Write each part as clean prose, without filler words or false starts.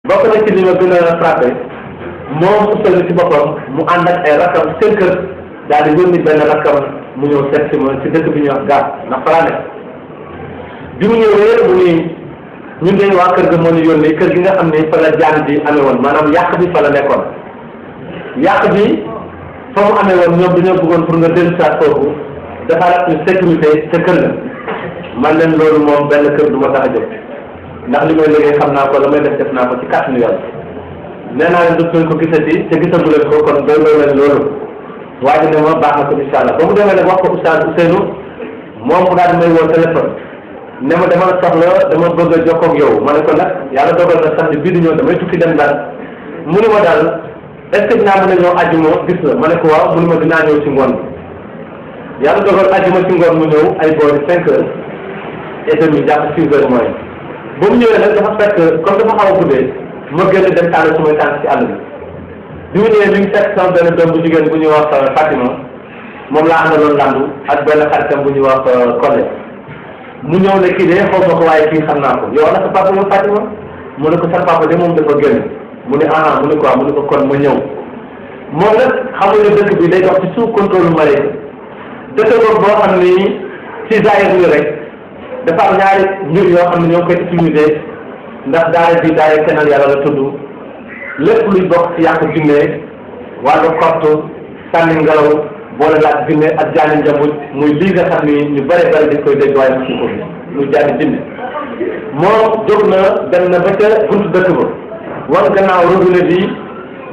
bokk na ci li ma gën a frappé moom Ousseynou ci boppam mu ànd ak ay rakkam seen kër daal di yónni benn rakkam mu ñëw seet si ma ci dëkk bi ñuy wax Gaab ndax fa laa nekk bi mu ñëwee mu ni ñun de waa kër ga moo ñu yónni kër gi nga xam ne fa la jaan bi amee woon maanaam yàq bi fa la nekkoon yàq bi fa mu amee woon ñoom dañoo bëggoon pour nga dellu saa foofu dafa une sécurité ca kër ga man leen loolu moom benn kër du ma tax a jóg ndax li may liggéey xam naa ko la may def naa ko ci kàttanu Yàlla nee naa leen du ko gisati te gisagu leen ko kon doy leen loolu waaye ne ma baax na ko incha allah ba mu demee nag wax ko Oustaz Ousseynou moom mu daal di may woo téléphone ne ma dama la soxla dama bëgg a jokkoo ak yow ma ne ko nag yàlla dogal na samedi bii di ñëw damay tukki dem daal mu ne ma daal est-ce que dinaa mën a ñëw àjjuma gis la ma ne ko waaw mu ne ma dinaa ñëw ci ngoon bi yàlla dogal àjjuma ci ngoon mu ñëw ay boori 5 heures et demi jàpp 6 heures mooy ba mu ñëwee nag dafa fekk comme dafa xaw a guddee ma génn dem tànn su may tànk ci àll bi mu ñëwee mi ngi fekk sama benn doom bu jigéen bu ñuy wax Fatima moom laa àndaloon landu ak benn xaritam bu ñuy wax Collé mu ñëw ne kii de xaw ma ko waaye kii xam naa ko yow na sa papa yow Fatima mu ne ko sa papa de moom dafa génn mu ne ah mu ne quoi mu ne ko kon ma ñëw moom nag xamuñ ne dëkk bi day dox ci sous contrôle malayka dëkk boobu boo xam ni ci zaahir ni rek dafa am ñaari mbir yoo xam ne ñoo koy utiliser ndax daara bi daara kenal yàlla la tudd lépp luy bokk ci yàq jinne wàllu kortu sànni ngelaw boole laaj jinne ak jaani njambut muy lii nga xam ni ñu bëri bëri dañ koy dégg waaye mosuñ ko bi muy jaani jinne moo jóg na dem na ba ca buntu dëkk ba wan gannaaw robinet bi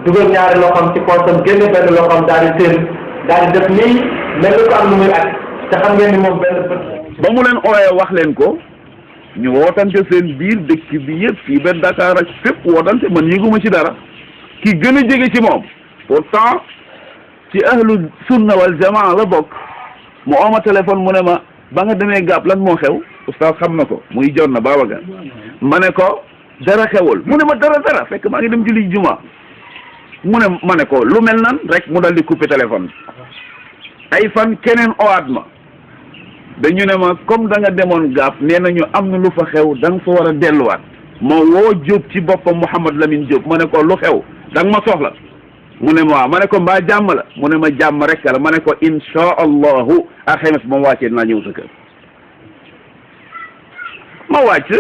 dugal ñaari loxoom ci poosam génne benn loxoom daal di téen daal di def nii mel ni ko am lu muy aj te xam ngeen ni moom benn bët ba mu leen ooyee wax leen ko ñu wootante seen biir dëkk bi yëpp fii ba Dakar ak fépp wootante man yëguma ci dara ki gën a jege ci moom pourtant ci ahlu sunna wal jamaa la bokk mu ooma téléphone mu ne ma ba nga demee Gàpp lan moo xew oustaz xam na ko muy jot na Babacar ma ne ko dara xewul mu ne ma dara fekk maa ngi dem julli juma mu ne ma ne ko lu mel nan rek mu dal di coupé téléphone ay fan keneen owaat ma dañu ne ma comme da nga demoon Gàpp nee nañu am na lu fa xew da nga fa war a delluwaat ma woo Diop ci boppam Mouhamad Lamine Diop ma ne ko lu xew da nga ma soxla mu ne ma waaw ma ne ko mbaa jàmm la mu ne ma jàmm rek la ma ne ko insha allahu alxames ba ma wàccee dinaa ñëw sa kër ma wàcc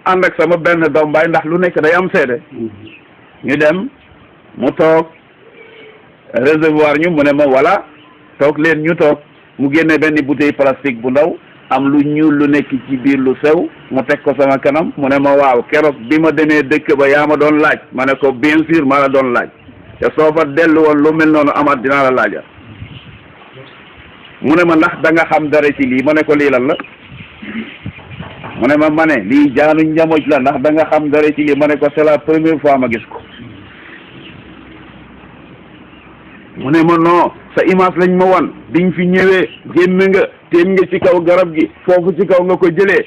ànd ak sama benn doom baay ndax lu nekk day am seede ñu dem mu toog recevoir ñu mu ne ma voilà toog leen ñu toog mu génne benn bouteille plastique bu ndaw am lu ñuul lu nekk ci biir lu sew mu teg ko sama kanam mu ne ma waaw keroog bi ma demee dëkk ba yaa ma doon laaj ma ne ko bien sûr maa la doon laaj te soo fa dellu woon lu mel noonu amaat dinaa la laaja mu ne ma ndax da nga xam dara ci lii ma ne ko lii lan la mu ne ma ne lii jaanu njamoj la ndax da nga xam dara ci lii ma ne ko c'est la première fois ma gis ko mu ne ma non sa image lañ ma wan biñ fi ñëwee génn nga teen nga ci kaw garab gi foofu ci kaw nga ko jëlee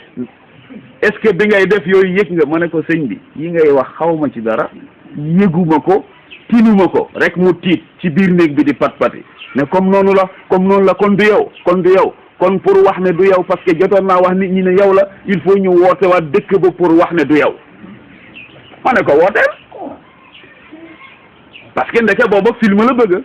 est-ce que bi ngay def yooyu yëg nga ma ne ko sëñ bi yi ngay wax xaw ma ci dara yëguma ko tinuma ko rek mu tiit ci biir néeg bi di pat-pati ne comme noonu la kon du yow kon pour wax ne du yow parce que jotoon naa wax nit ñi ne yow la il faut ñu woote waat dëkk ba pour wax ne du yow ma ne ko wooteel parce que ndeke booba film la bëgg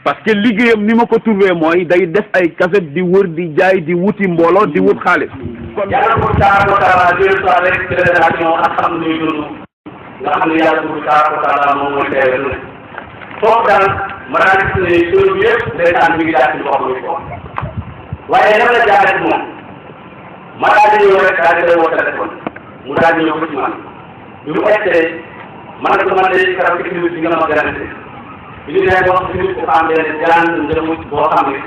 parce que liggéeyam ni ma ko trouvé mooy day def ay cassette di wër di jaay di wuti mbooloo di wut xaalis kon yàlla bu taala rek fédération ak xam nuy dund nga xam ne yàlla bu taala moom mooy teewee foofu daal mën naa gis ne solo bi yëpp ndeysaan mi ngi jaar ci loxo bi ko waaye nan la jaaree ci moom ma daal di ñëw rek daal di lay woo téléphone mu daal di ñëw ba ci man bi mu essayé man ak man de keroog ci minute bi nga ma garanti bi ñu nee wax ci minute dafa am benn jaan njëriñu boo xam ne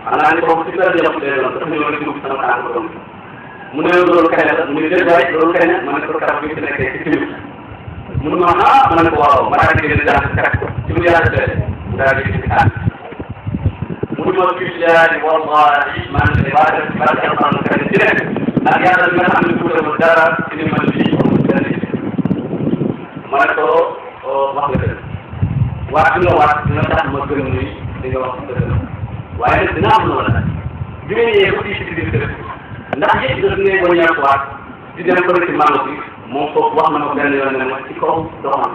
xam naa ne foofu ci kër njëriñu lay doon dafa ñëw rek dugg sama tànk doom mu ne loolu kañ la mu ne déet waay loolu kañ la ma ne ko keroog bi ci nekkee ci minute mu ne ma ma ne ko waaw ma daal di génn jaan keroog ci mu yàlla tëddee mu daal di ci tànk mu ne ma billahi wallahi man de ba def ba def alquran karim ci nekk ak yàlla bi nga xam ne tuutewul dara ci ni man lii ma ne ko wax nga dëgg waat bi nga waat dina tax ma gëm ni di nga wax dëgg waaye nag dina am loolu nag bi nga ñëwee ba fii ci biir kër ndax yëpp daf ngay wàññeekuwaat di dem bëri ci magasin moom foofu wax na ko benn yoon ne ma ci kaw doxam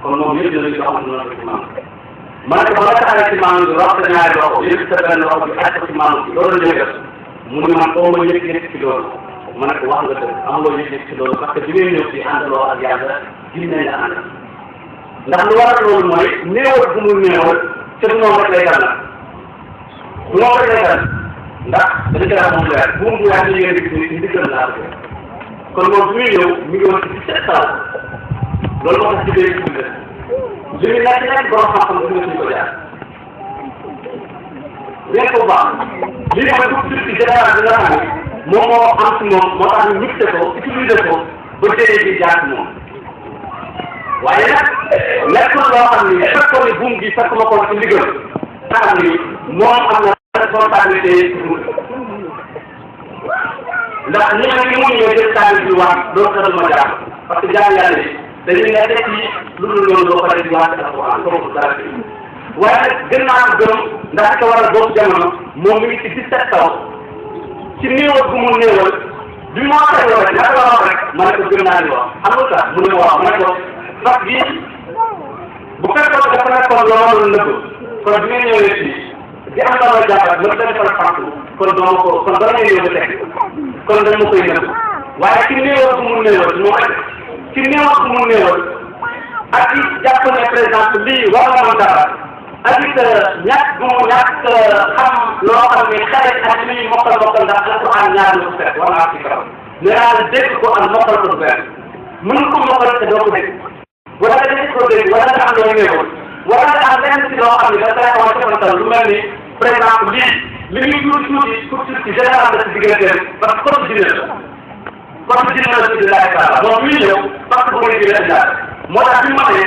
kon moom yëpp dinañ doxam noonu ko ci maam ma ne ko ba nga taxawee ci maam bi wax sa ñaari loxo yëpp sa benn loxo bi aj ko ci maam bi loolu la def mu ne man foo ma yëg ci loolu ma ne ko wax nga dëgg amuloo yëg ci loolu parce que bi ngay ñëw fii àndaloo ak yàlla gis nañ la ànd ndax lu waral loolu mooy néewal bu mu néewal te du moom rek lay dal nag du moom rek lay dal ndax dañu koy wax moom leer bu mu yaa ngi leen di gis ni diggal naa ko kon moom bu muy ñëw mi ngi woon ci 17 ans loolu moo tax ci biir ci biir li ñu nekk borom xam-xam bi nga suñ ko jaar léegi bu baax li ñu mooy dugg ci général bi nga xam ne moom moo am ci moom moo tax ñu mixé ko utiliser ko ba jëlee ci jaar ci moom waaye nag nekkul loo xam ni fekkoon ni buum gi fekk ma ko ci ndigal taxam ni moom am na responsabilité ndax ñi nga ni mu ñëw jël taal bi wax doo xelal ma jaar parce que jaam yàlla yi dañuy nekk ci lu dul loolu doo pare di wax ci alquran ko dara waaye nag gën naa am gëm ndax ka war a boobu jamono moom mi ngi ci 17 ans ci néewal bu mu néewal bi moo xew rek naka la wax rek ma ne ko gëm naa li wax xam nga tax mu ne waaw ma ne ko fas gi bu fekkoon dafa nekkoon loolu nëbb kon bi nga ñëwee fii di am la ma jàppat ma dem fa fàttu kon doo ma ko kon dara ngay ñëw ba teg kon dañ ma koy nëbb waaye ci néewal bu mu néewal moo ko ci néewal bu mu néewal ak ci jàpp ne par exemple lii war na ma dara ak it ñàkk bu mu ñàkk xam loo xam ne xale ak li ñuy mokkal ndax alquran ñaar la ko fekk war naa ci kaw nee naa la dégg ko ak mokkal ko du benn mën ko mokkal te doo ko dégg wala nga dégg ko dégg wala nga am loo ñëwoon wala nga am lenn si loo xam ne da koy xaw a defantal lu mel ni par exemple li ñuy tuuti ci général la si diggante parce que code dina la code dina la tuuti laay taala moom muy ñëw parce que bu muy jëlee jaar moo tax bi ma ne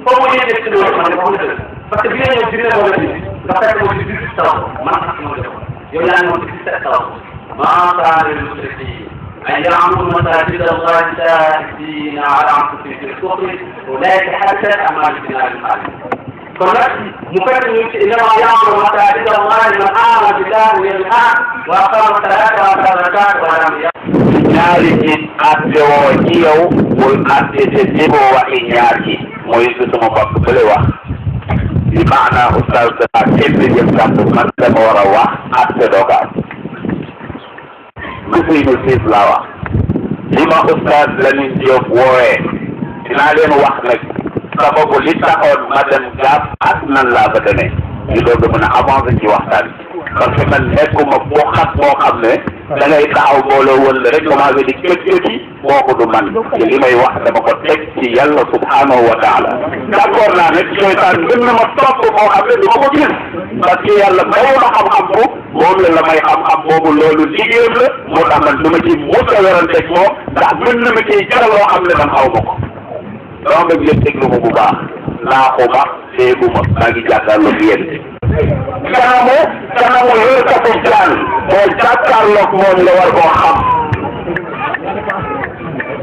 foo ma yëgee ci loolu man wax nga dëgg parce que bi nga ñëw dina moo la indi nga fekk mo ci 18 taw man sax moo def yow yaa ngi moom ci 17 taw maa kaana lil musrikiin أن يعمروا مساجد الله شاهدين على أنفسهم بالكفر أولئك حبطت أعمالهم في النار الخالدين. kon nag mu fekk ñu ci innamaa ya'muru masaajida Allaahi man aamana billaahi wal yawmil aaxir wa aqaama salaata wa aata zakaata wa lam ñaari nit àtte woo ci yow bul àtte te déggoo waxi ñaar yi mooy su sama bopp bële wax bi maanaam oustaz daa kenn jëm kàddu man dama war a wax àtte doogaat Ousseynou Ciss laa wax li ma oustaz Lamine Diop woowee dinaa leen wax nag sababu li taxoon ma dem gaaf ak nan laa fa demee ñu doog a mën a avancer ci waxtaan parce que man nekkuma boo xat boo xam ne da ngay taxaw mbooloo woon la rek commencé di kët yi kooku du man te li may wax dama ko teg ci yàlla subhanahu wa taala d'accord naa nag seytaan gën na ma topp moo xam ne du ma ko gis parce que yàlla mayu ma xam-xam bu moom la may xam-xam boobu loolu liggéeyam la moo tax man du ma ci mos a weranteeg moom ndax mën na ma ciy jaral loo xam ne man xaw ma ko donc nag yéen déglu ma bu baax naaxuma dégguma maa ngi jàkkaarloog yéen kanamu yorkatu jaan moo jàkkaarloog moom nga war koo xam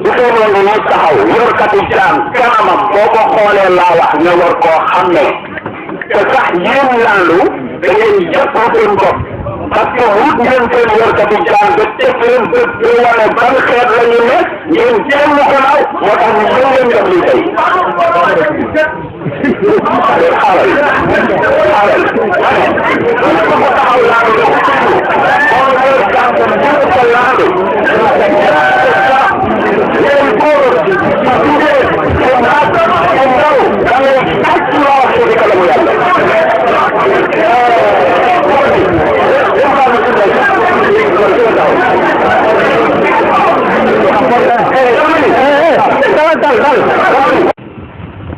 bu ko noonu ñu taxaw yorkatu jaan kanamam boo ko xoolee laa wax nga war koo xam ne te sax yéen laandu da ngeen jàpp seen bopp parce que wut ngeen seen yorkatu jaan ba teg leen bët di wane ban xeet la ñu ne ngeen jéem ko naaw moo tax ñu mën leen def lii tey xaaral ko taxaw laandu da ko tudd moom yor jaan ko jël ko laandu yéen góor jigéen ko naat ko ndaw da ngay tàcc loo wax ci kanamu yàlla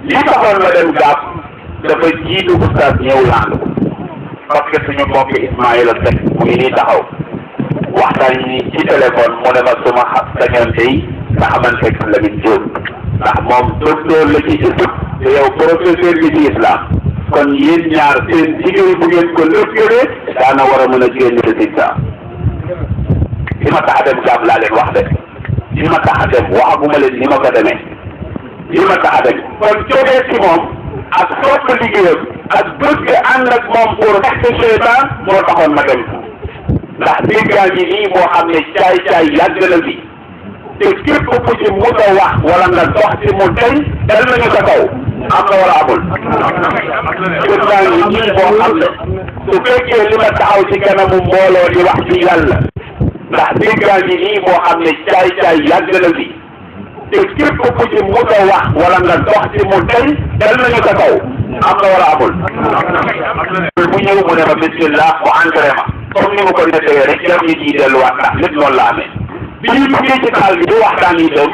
li taxoon ma dem gaaf dafa jiitu oustaz ñëw laandu parce que suñu mbokk Ismaïla Seck mu ngi nii taxaw waxtaan ni ci téléphone mu ne ma suma sañante yi nga xamante ak Lamine Diop ndax moom docteur la ci islam te yow professeur bi ci islam kon yéen ñaar seen liggéey bu ngeen ko lëkkalee daana war a mën a génn résultat li ma tax a dem gaaf laa leen wax de li ma tax a dem waxaguma leen ni ma ko demee li ma tax a dem kon jógee ci moom ak sopp liggéeyam ak bëgg ànd ak moom pour nekk seytaan moo taxoon ma dem ndax dégg yaa ngi nii moo xam ne caay-caay yàgg na fi te képp ku ci mën a wax wala nga dox ci mu tey dal nañu sa kaw am na wala amul seytaan yi ñii boo xam ne su fekkee li ma taxaw ci kanamu mbooloo di wax ci yàlla ndax déggaan yi nii boo xam ne caay-caay yàgg na fi te képp ku ci mën a wax wala nga dox ci mu tey dal nañu sa kaw am na wala amul bu ñëw mu ne ma bismillah mu entré ma comme ni ma ko nettee rek jam yi ciy delluwaat ndax lépp noonu la amee bi ñu duggee ci taal bi di waxtaan itam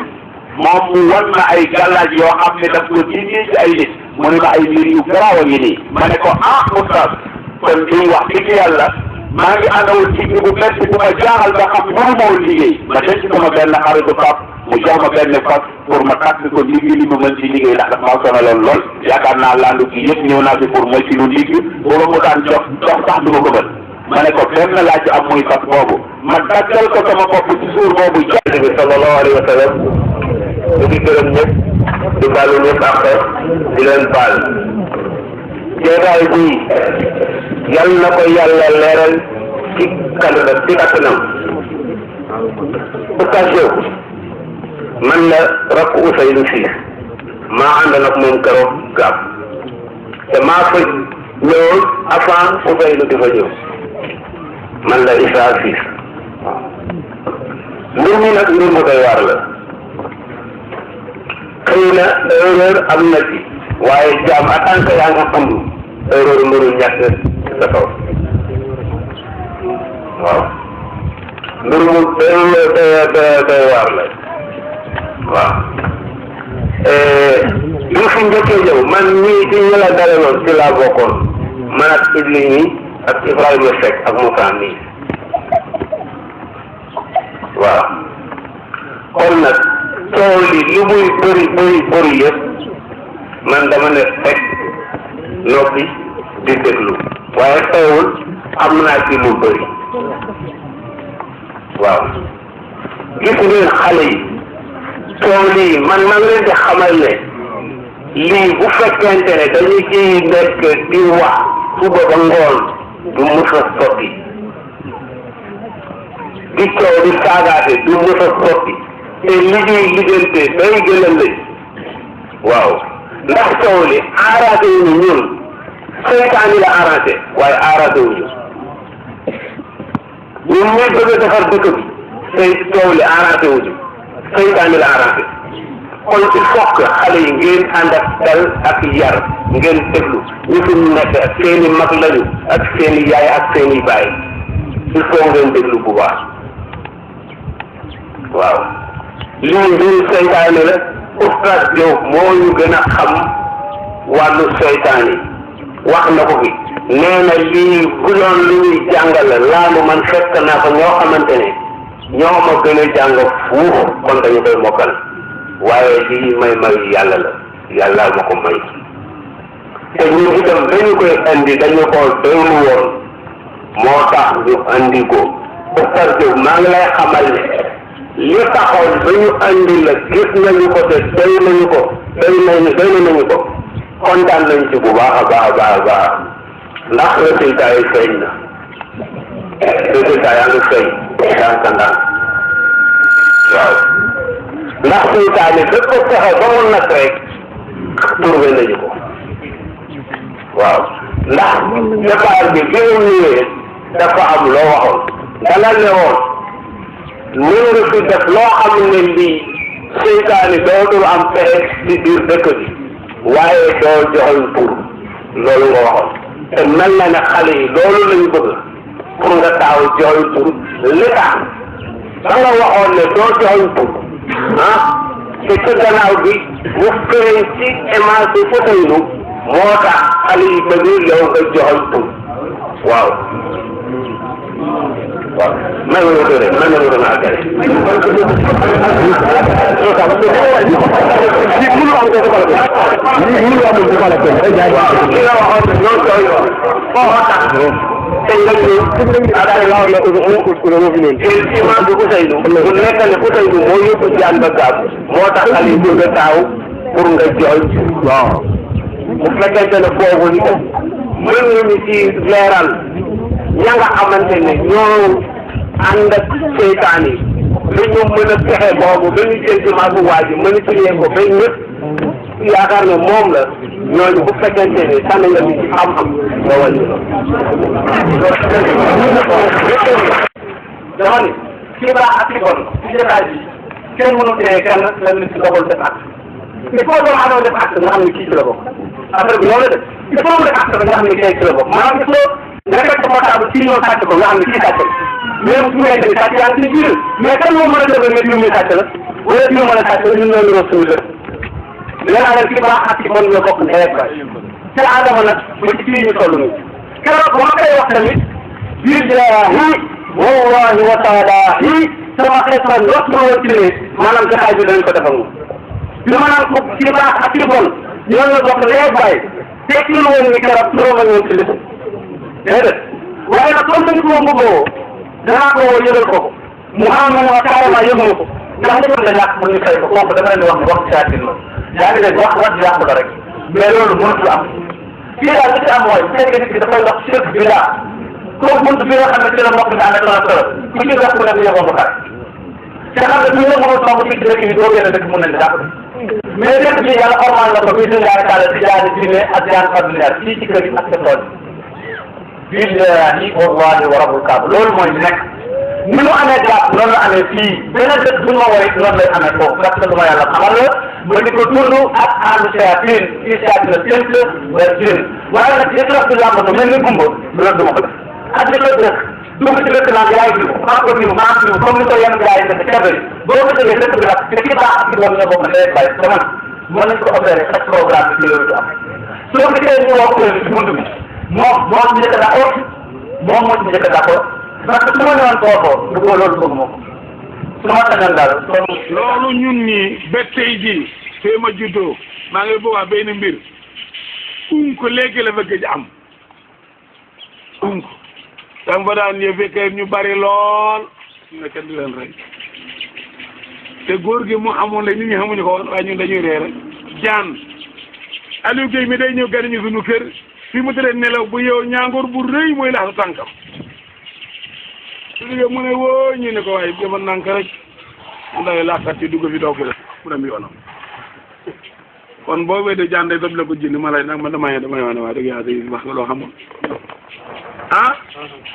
moom mu wan na ay gàllaaj yoo xam ne daf ko dindi ci ay nit mu ne ma ay mbir yu garaaw a ngi nii ma ne ko oustaz kon di wax dëgg yàlla maa ngi àndawoon ci bu metti bu ma jaaxal ba xam mënu ma woon liggéey ma denc sama benn xaritu pap mu jox ma benn fas pour ma takk ko liggéey li ma mën ci liggéey ndax daf maa sonaloon lool yaakaar naa landu gi yëpp ñëw naa fi pour mooy ci lu liggéey booba mu daan jox sax du ma ko mën ma ne ko benn laaj am muy fas boobu ma daggal ko sama bopp ci suur boobu jant bi sallallahu alayhi wa sallam ñu ngi gërëm ñëpp di baalu ñëpp ak di leen baal jeegaay bii yal na ko yàlla leeral ci kattanam Oustaz Diop man la rakk Ousseynou Ciss maa ànd nag moom keroog gaab te maa fa ñëwoon avant Ousseynou di fa ñëw man la Issa Ciss mbir mi nag mbir mu doy waar la xëy na erreur am na ci waaye jaam en tant que yaa nga xam erreur mënul ñàkk sa kaw waaw mbir mu doy waar la waaw li fi njëkkee ñëw man ñii ci ñu la dalaloon ci laa bokkoon man ak Ibli ñi ak Ibrahima Seck ak Moussa nii waaw kon nag coow li lu muy bëri yëpp man dama ne fekk noppi di déglu waaye teewul am naa ci lu bëri waaw gis ngeen xale yi coow lii man maa ngi leen di xamal ne lii bu fekkente ne dañu ciy nekk di wax suba ba ngoon du mus a sotti di coow di saagaate du mus a sotti te liggéey liggéeyante day gën a lëj waaw ndax coow li arrangé wuñu ñun seytaane la arrangé waaye arrangé wuñu ñun ñuy bëgg a defar dëkk bi tey coow li arrangé wuñu seytaane la arrangé kon il faut que xale yi ngeen ànd ak dal ak yar ngeen déglu ñu fi nekk ak seen i mag lañu ak seen i yaay ak seen i baay il faut ngeen déglu bu baax waaw lii mbiru seytaane la Oustaz Diop moo ñu gën a xam wàllu seytaane wax na ko fi nee na lii bu doon lu ñuy jàngale laamu man fekk naa ko ñoo xamante ne ñoo ma gën a jàng fuuf kon dañu koy mokkal waaye lii may yàlla la yàlla ma ko may te ñun itam dañu koy andi dañu ko doylu woon moo tax ñu andi ko Oustaz Diop maa ngi lay xamal ne li taxoon ba ñu andi la gis nañu ko te doy nañu ko doy nañu ko kontaan nañ ci bu baax a baax ndax résultat yi feeñ na résultat yaa ngi feeñ ndànk waaw ndax seytaane bépp fexe ba mu nag rek trouvé nañu ko waaw ndax départ bi bi mu ñëwee dafa am loo waxoon dala ne woon mën nga fi def loo xam ne lii seytaane dootul am pexe ci biir dëkk bi waaye doo joxoñ pour loolu nga waxoon te mel na ne xale yi loolu lañu bëgg pour nga taaw joxoñ pour li tax ba nga waxoon ne doo joxoñ pour te ca gannaaw bi mu feeñ ci image bi Ousseynou moo tax xale yi bëgg yow nga joxoñ pour waaw waaw man la ko def man la ko doon àggale. mënu am ko defal ko. mënu amul defal ko. waaw li nga waxoon ñoo koy wax. foo tax. te nga ñëw. affaire la woon na imam bi Ousseynou. bu nekk ne Ousseynou moo yóbbu jaan ba gaab. moo tax xale yi bëgg a taaw pour nga jooy. waaw. bu fekkente ne foofu ni ko. mën nañu ci leeral. ña nga xamante ne ñoo ànd ak seytaan yi dañu mën a fexe boobu ba ñu jël ci magu waa ji manipuler ko ba ñëpp yaakaar ne moom la ñooñu bu fekkente ne tànn nga ni ci xam-xam nga wàññi dama ni ci baax ak ci bon ci jotaay bi kenn mënu tee kenn la nit ci doxal def acte il faut doomu aadama def acte nga xam ne kii ci la bokk affaire bi loolu la def il faut mu def acte nga xam ne kii ci la bokk maanaam il faut nga fekk portable ci ñoo sàcc ko nga xam ne kii sàcc la même su fekkee ne sàcc yaa ngi ci biir mais kan moo mën a def ne diw mi sàcc la wala diw mën a sàcc la ñun ñoo niroo suñu lépp léegi nag ci baax ak ci bon ñoo bokk ndey ak baay ci aadama nag ba ci fii ñu toll nii keroog bu ma koy wax tamit billahi wallahi wa taalahi sama xeet man lot ma woon ci ne maanaam jotaay bi dañ ko defal moom li ma naan ko ci baax ak ci bon ñoo la bokk ndey ak baay tekki lu woon ni keroog trop ma ñëw ci lépp déedéet waaye nag comme dañ ko bëggoo danaa ko woo yëgal ko mu xam ne ma carrément yëg ma ko ndax li mën nga ñàkk pour ñu fay ko kooku dafa leen di wax ne wax saatin la yaa ngi dégg wax yàqu la rek mais loolu mënatul am fii daal li ci am mooy bu fekkee nit ki dafay wax chef bi daa kooku bunt bi nga xam ne ci la mbokk bi ànd ak la solo ku ci def ku nekk yëgoon ba pare te xam ne bu ñu la mënul song ci dëkk bi doo génn dëkk mën nañ jàpp mais dëkk bi yàlla xormaan na ko bii dungaay taala si jaani diine ak jaan ordinaire fii ci kër yi ak sa tool billahi wallahi wa rabbul kaaba loolu mooy li nekk ni mu amee jàpp noonu la amee fii benn dëkk bu ma woy noonu lay amee foofu parce que lu ma yàlla xamal la ba di ko tudd ak ànd sayaatin fii sayaatin la tënk wala jën waaye nag li tax di làmbatu mel ni gumba loolu du ma ko def ak li ko dëkk dugg ci dëkk naan yaay diw maa ko diw maa diw comme ni ko yenn gars yi def ceeb yi boo ko déggee dëkk bi nag te ki baax ak ki bon ñoo bokk ndey ak baay dama mën nañ ko opéré chaque programme bi ci loolu du am soo gisee ñu woo kuréel ci bunt bi moom moo ci njëkk a d'accord moom moo ci njëkk a d'accord parce que su ma ñëwoon tootoo du ko loolu bëgg moom su ma sañoon daal loolu ñun nii ba tey jii fee ma juddoo maa ngi bëgg a benn mbir unk léegi la fa gëj am unk danga fa daan ñëw fekkee ñu bari lool ñu ne kenn du leen rey te góor gi mu amoon la nit ñi xamuñu ko woon waaye ñun dañuy ree rek jaan Aliou Guèye mi day ñëw gën ñu suñu kër fi mu tëddee nelaw bu yow ñaangoor bu rëy mooy laxu tànkam su liggéey mu ne woo ñu ne ko waaye dama nànk rek mu day laakat ci dugg fi doo fi def mu dem yoonam kon boo weedee jaan day dob la ko jënd ma lay nag man damay wane waa dëgg yàlla wax nga loo xamul ah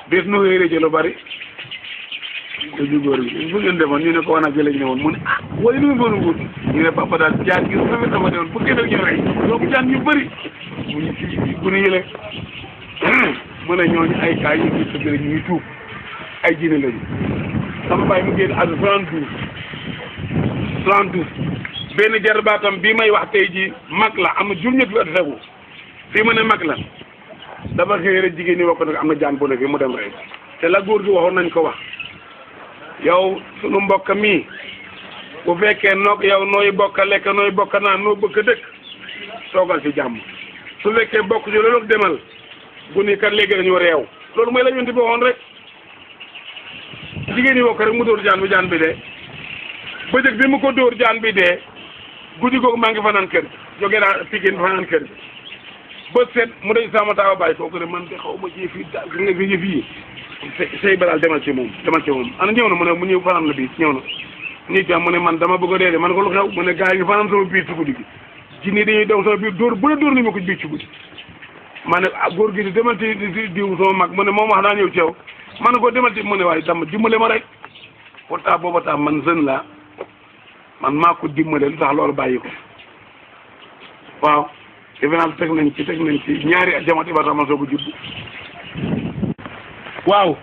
des nu réeré ci lu bari te ju góor gi bu ngeen demoon ñu ne ko wan ak lañ ne woon mu ne ah wala lu ngeen wut ñu ne papa daal jaan gi rafet dama demoon bu ngeen ñu rey donc jaan yu bëri bu ñu yële mu ne ñooñu ay cas yu gis rek ñuy tuub ay jinne lañu sama baay mu génn àdduna 72 benn jarbaatam bii may wax tey ji mag la am na juróom-ñetti at tegu fii ma ne mag la dafa xëy rek jigéen ñi wax ko nag am na jaan bu ne fi mu dem rek te la góor gi waxoon nañ ko wax yow sunu mbokk mii bu fekkee noog yow nooy bokk lekk nooy bokk naan noo bëgg dëkk toogal ci jàmm su fekkee bokk ci loolu demal bu ni kat léegi dañu réew loolu mooy la ñu bi waxoon rek jigéen ñi bokk rek mu dóor jaan bi dee bëccëg bi mu ko dóor jaan bi dee guddi googu maa ngi fanaan kër jógee naa Pikine fanaan kër ba seet mu dañ sama taawa bàyyi kooku de man de xaw ma ci fii daal nga fi yëf yi sëy ba daal demal ci moom ana ñëw na mu ne mu ñëw fanaan la bii ñëw na nii tam mu ne man dama bëgg a dee de man ko lu xew mu ne gars yi ngi fanaan sama biir ci guddi gi ci nii dañuy daw sama biir dóor bu la dóor nañu ma ko biir ci guddi ma ne góor gi di demal ci diw sama mag mu ne moom wax naa ñëw ci yow ma ne ko demal ci mu ne waaye dama dimbale ma rek pourtant booba tam man jeune la man maa ko dimbale lu tax loolu bàyyi ko waaw événement teg nañ ci ñaari jamono ba tax ma soog a judd waaw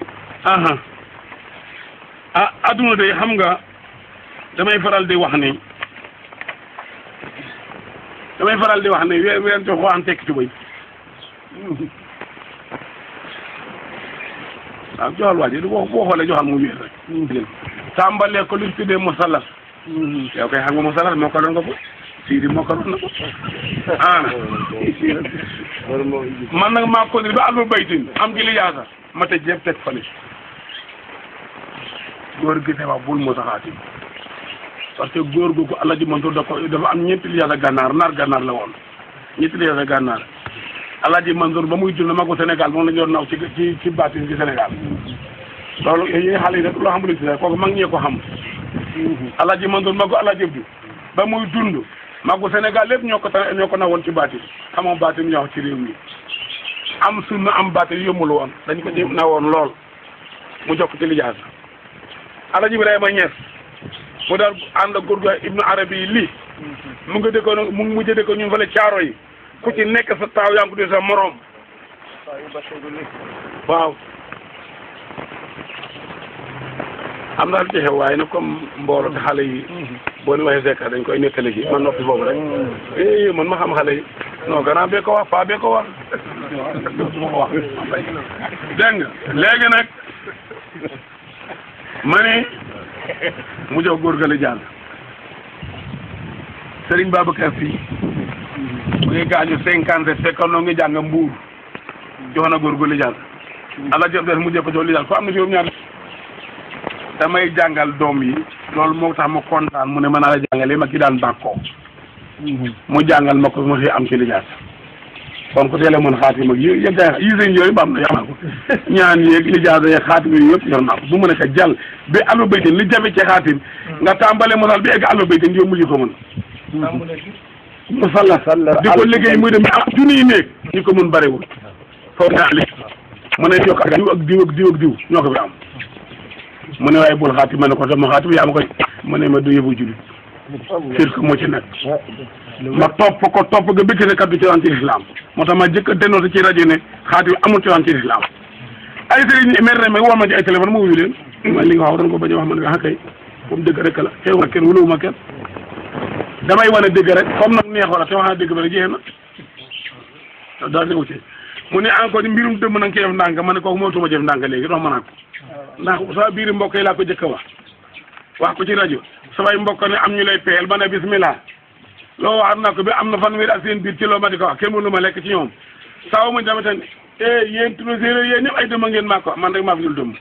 adduna de xam nga damay faral di wax ne weer jox waxan tekki tubay waaw joxal waa ji boo xoolee joxal mu wéer rek tàmbalee ko luñ tuddee musallas yow kay xam nga musallas moo ko doon nga ko Sidi moo ko doon na ko man nag maa ko ba albu baytin am gi li yaasa ma tëj yëpp teg fale góor gi ne wax bul mu saxaati parce que góor googu Allah ji Mansour dafa am ñeenti li yaasa gànnaar naar gànnaar la woon ñeenti li yaasa gànnaar Allah ji Mansour ba muy dund magu Sénégal moom la ñu doon naw ci baatin ci Sénégal loolu yooyu xale yi rek loo xamul ci kooku mag ñee ko xam Alaaji Mandour magu Alaaji Abdou ba muy dund magu Sénégal lépp ñoo ko nawoon ci baatin xamoon baatin ñoo ci réew mi am sunna am baatin yombul woon dañ ko ci nawoon lool mu jokk ci lijaasa Alaaji Ibrahima Niass mu daal ànd ak góor gu Ibnu Arabi lii mu ngi dëkkoon mu mujj dëkkoon ñun fële caaro yi ku ci nekk sa taaw yaa ngi ko di sa morom waaw am na lu ci xew waaye nag comme mbooloo te xale yi boo ni waxee sekk dañ koy nettali ji man noppi boobu rek man ma xam xale yi non gannaaw bee ko wax paa bee ko wax dégg nga léegi nag ma ne mu jox góor ga la jàll Serigne Babacar Sy bu ngi gaañu 50 fekkoon noo ngi jàng Mbuur jox na góor ga la jàll ala jëf def mu jëf ko jox li jàll ko am na juróom-ñaar damay jàngal doom yi loolu moo tax ma kontaan mu ne mën naa la jàngale ma ki daan bàkkoo mu jàngal ma ko ma fi am ci lijaas kon ku teel a mën xaatim ak yi seen yooyu ba am na yamaa ko ñaan yeeg lijaasa yeeg xaatim yooyu yëpp yor naa ko bu mu nekk jàll bi allo baytin li jafe ci xaatim nga tàmbale mosal bi egg allo baytin yow mujj ko mën musalla di ko liggéey muy dem am junni yi néeg ñi ko mën bariwul foofu naa li mu ne yokk ak diw ak diw ak diw ak diw ñoo ko fi am mu ne waaye bul xaatim ma ne ko sama xaatim yaa ma koy mu ne ma du yëfu jullit sir ko moo ci nekk ma topp ga bëgg ne kat du cosaan ci islam moo tax ma jëkk a dénoncé ci rajo ne xaatim amul cosaan ci islam ay sëriñ mer ne woo ma ci ay téléphone ma wuyu leen ma li nga wax dañ ko bañ a wax ma ne ah kay comme dëgg rek la xew ma kenn wulawuma kenn damay wane dëgg rek comme nag neexoo la te wax na dëgg ba rek jeex na daal di ci mu ne encore mbirum dëmm na nga koy def ndànk ma ne kooku moo tuma jëf ndànk léegi dox ma naa ko ndax sama biir mbokk yi laa ko jëkk a wax ko ci rajo samay mbokk ne am ñu lay peel ba ne bismillah loo wax naa ko bi am na fanweeri ak seen biir ci loo ma di ko wax kenn mënu ma lekk ci ñoom saw ma dama tan yéen turu séeréer yéen ñëpp ay dëmm ngeen maa ko man rek maa fi dul dëmm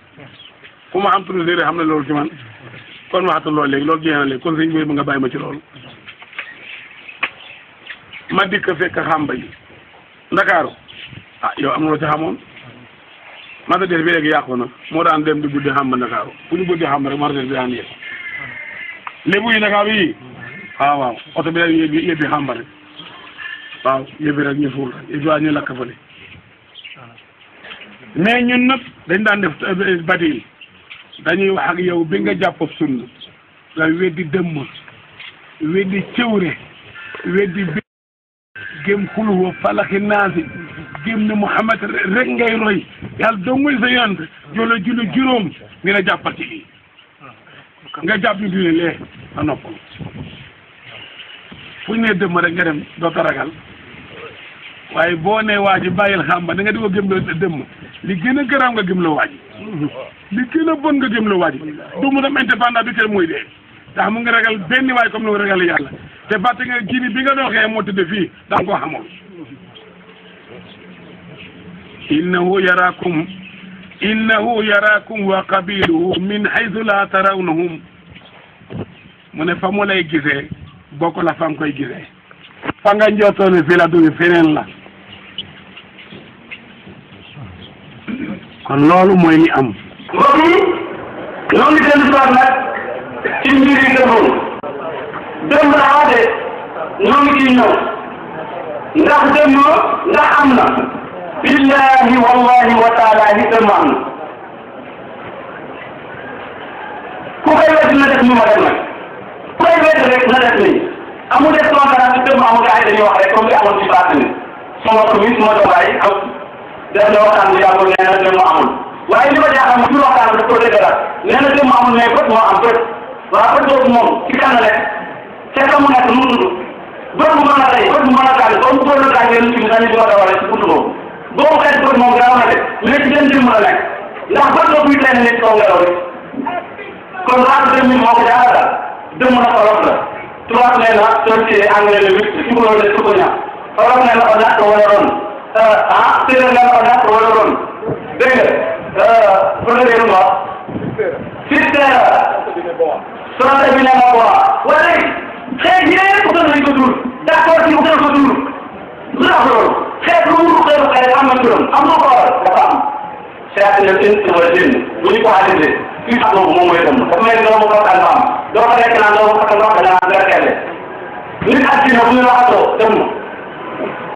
ku ma xam turu séeréer xam ne loolu ci man kon waxatu loolu léegi loolu jeex na léegi kon sëñ bi nga bàyyi ma ci loolu ma dikk fekk xamba yi Ndakaaru ah yow am na loo ci xamoon Mercedes bi léegi yàqu na moo daan dem di buddi xamba Ndakaaru bu ñu buddi xamba rek Mercedes bi daan yëg lébu yi Ndakaaru yi waaw oto bi dañ yëbbi xamba rek waaw yëbbi rek ñu fuul rek waa ñu lakk fële mais ñun nag dañ daan def bati dañuy wax ak yow bi nga jàpp sunna nga weddi dëmm weddi cëwre weddi bi gém xuluwa falaxi naasi gém ne Muhammad rek ngay roy yàlla doo muy sa yonent joola julli juróom ngi la jàppal ci lii nga jàpp ñu dine lee a noppal fu ñu nee dëmm rek nga dem doo ko ragal waaye boo nee waa ji bàyyil xamba da nga di ko gëm la dëmm li gën a garaaw nga gëm la waa ji li gën a bon nga gëm la waa ji du mu dem indépendant bi teel muy dee ndax mu ngi ragal benn waay comme ni mu ragal yàlla te fàtte nga kii bi nga doxee moo tëdd fii da nga koo xamul innahu yaraakum wa qabiluhu min haythu la tarawnahum mu ne fa mu lay gisee bokk la fa nga koy gisee fa nga njortoon ne fii la dugg feneen la kon loolu mooy li am mbokk yi ñoo ngi dellu soir nag ci mbir yi demoon démb laa de ñoo ngi ciy ñëw ndax démb ndax am na billahi wallahi wa taala yi démb am na ku koy wedd na def ni ma def nag ku koy wedd rek na def nii amul des conférence bi démb amul gars yi dañuy wax rek comme li amoon ci bàtt ni sama commune sama dobaay am def na waxtaan bi yàggul nee na démb amul waaye li ma jaaxal moom ci waxtaan bi daf ko dëgëral nee na démb amul mais bët moo am bët waaw bët boobu moom ci kan la nekk ca mu nekk mu tudd bët bu mën a rey bët bu mën a gaañ ba mu góor la gaañ yéen ci bi dañu di ma dawale ci buntu boobu boobu xeet bët moom gaaw na de mais ci benn démb la nekk ndax bët boobu buy teen nit kaw ngelaw li kon raadu démb moo ko jaaxal daal démb na xolof la tubaab nee na sorcier anglais le huit ci loolu de su ko ñaax xolof nee na ko ñàkk wala ron séeréer nee na ko ñàkk wala ron dégg nga professeur Mba système soxna bi ne ma ko waa léegi xeet yéen utal nañ ko tur d'accord ci utal ko tur lu tax loolu xeet lu mu xeetu xeet am na turam am na ko waral dafa am c'est-à-dire une wala jinn bu ñu ko xalisee kii sax boobu moom mooy dem dafa mel ni doomu waxtaan ba am doo ko nekk naan doomu waxtaan wax da ngaa gërëm nit ak dina bu ñu waxatoo dem